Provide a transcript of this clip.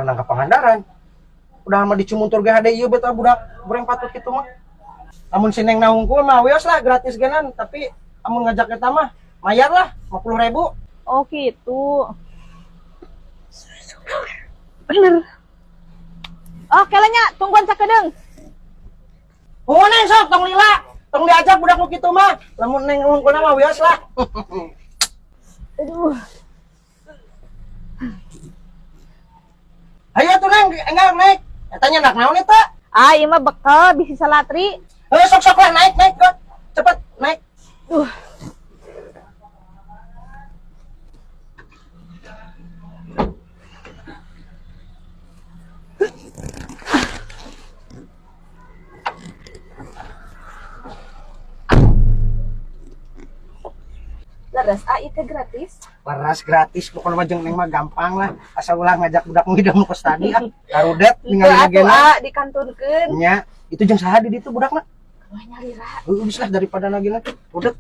Renang ke Pangandaran. Udah mah dicumuntur ge hade ieu beta budak goreng patut kitu mah. Amun si Neng nahungkul mah wios lah gratis genan, tapi amun ngajak eta mah mayar lah 50.000. Oh gitu. Bener. Oh, kelenya tungguan sakedeung. Oh Neng sok tong lila, tong diajak budak nu kitu mah. Lamun Neng hungkulna mah wios lah. Aduh. Ayo tuh Neng, enggak naik. Eta nya nak naon eta? Ah, ieu mah bekal bisi salatri. Eh sok sok lah naik naik kok. Cepet naik. Duh. Leres ah, itu gratis. Leras gratis pokoknya mah jeung Neng mah gampang lah. Asal ulah ngajak budak ngidam nu kos tadi ah. Karudet Itu ningali atuh gena. ah dikantunkeun. Nya, itu jeung saha di ditu budakna? Wah nyalira. Heuh geus lah daripada lagi lah. Rudet.